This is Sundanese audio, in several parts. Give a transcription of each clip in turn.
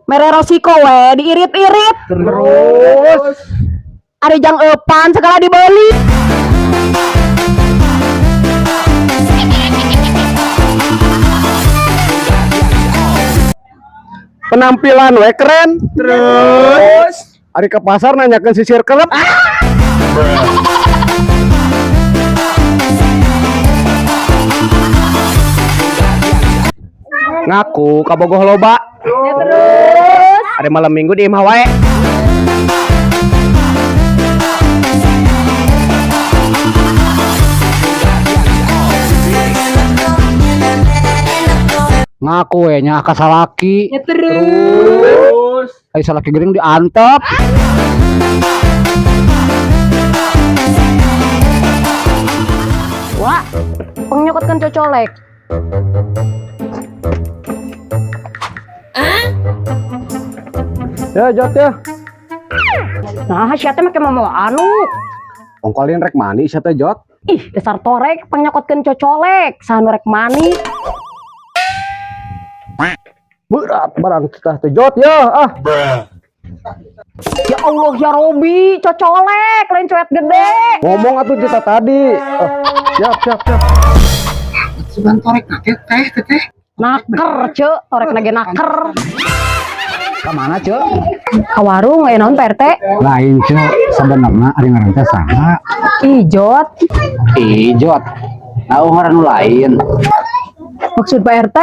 Mere rosiko we diirit-irit. Terus. Ari jang eupan segala dibeli. Penampilan we keren. Terus. Ari ke pasar nanyakeun sisir kelep. Ngaku kabogoh loba. Ya terus. Ada malam minggu di imah wae. Ngaku we nya ka salaki. Ya terus. Ai salaki gering diantep. Wah, pengyokotkeun cocolek. Ya Jot ya. Nah, sia teh make momo anu. Ongkolin rek mani sia teh Jot. Ih, dasar torek pengyokotkeun cocolek, saha nu rek mani. Berat barang kita teh Jot ya ah. Ya Allah ya Robi, cocolek lain cuet gede. Ngomong atuh kita tadi. Ah, siap siap siap. Sugan torek na teh teh teh. Naker, ce, torek nage naker. Ka mana ceu? Ka warung aya naon Pak RT? Lain ceu, sebenarnya ari ngaran teh saha? Ijot. Ijot. Nah, ngaran nu lain. Maksud Pak RT?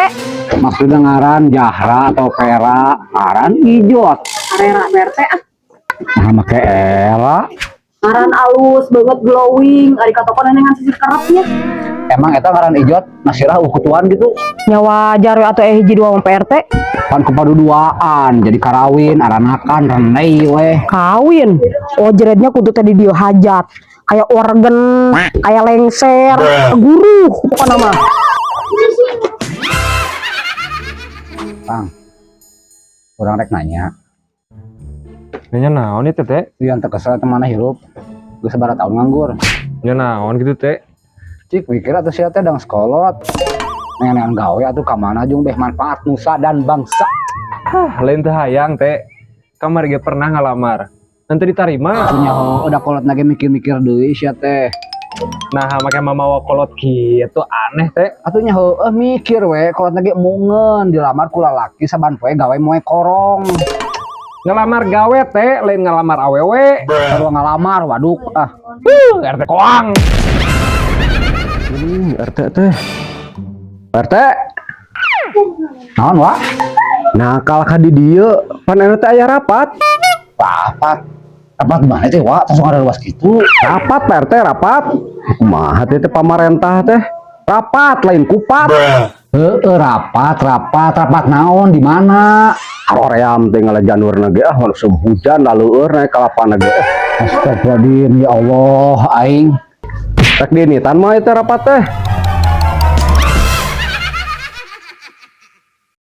Maksudnya ngaran Jahra atau Pera, ngaran Ijot. Arera Pak RT ah. Nah, make era. Ngaran alus banget glowing, ari ka toko nenengan sisir kerapnya. Emang eta ngaran Ijot nasirah ukutuan gitu. Nya wajar we atuh hiji dua mah Pak RT. Pan kepaduduaan jadi karawin aranakan renei weh. Kawin. Oh jerednya kudu teh di dieu hajat. Kayak organ, kayak lengser, guru pokokna mah. Kang, urang rek nanya. Nanya naon itu teh? Yang terkesel teh mana hirup? Geus sabaraha tahun nganggur. Nya naon gitu teh? Cik mikir atuh sia teh dang sekolot. Nengan gawe atuh ka mana jeung beh manfaat nusa dan bangsa. Hah, lain teh hayang teh. Kamari ge pernah ngalamar. Nanti diterima. Atuh nyaho udah kolot nage mikir-mikir deui sia teh. Nah, make mamawa kolot kitu aneh teh. Atuh nyaho mikir we kolot nage mungeun dilamar ku lalaki saban poe gawe moe korong. Ngelamar gawe teh, lain ngelamar awewe. Sarua ngalamar waduk ah. RT koang. RT teh. RT. Naon wa? Nakal ka di dieu, pan anu teh aya rapat. Rapat. Rapat mana teh wa? Langsung ada luas gitu. Rapat Pak RT rapat. Kumaha teh teh pamarentah teh? Rapat lain kupat. Heeh, rapat, rapat, rapat naon di mana? Hoream teh ngalajanurna ge ah langsung hujan laleueur naik kalapana ge. Astagfirullahaladzim, ya Allah, aing. Rek diinitan mah eta rapat teh.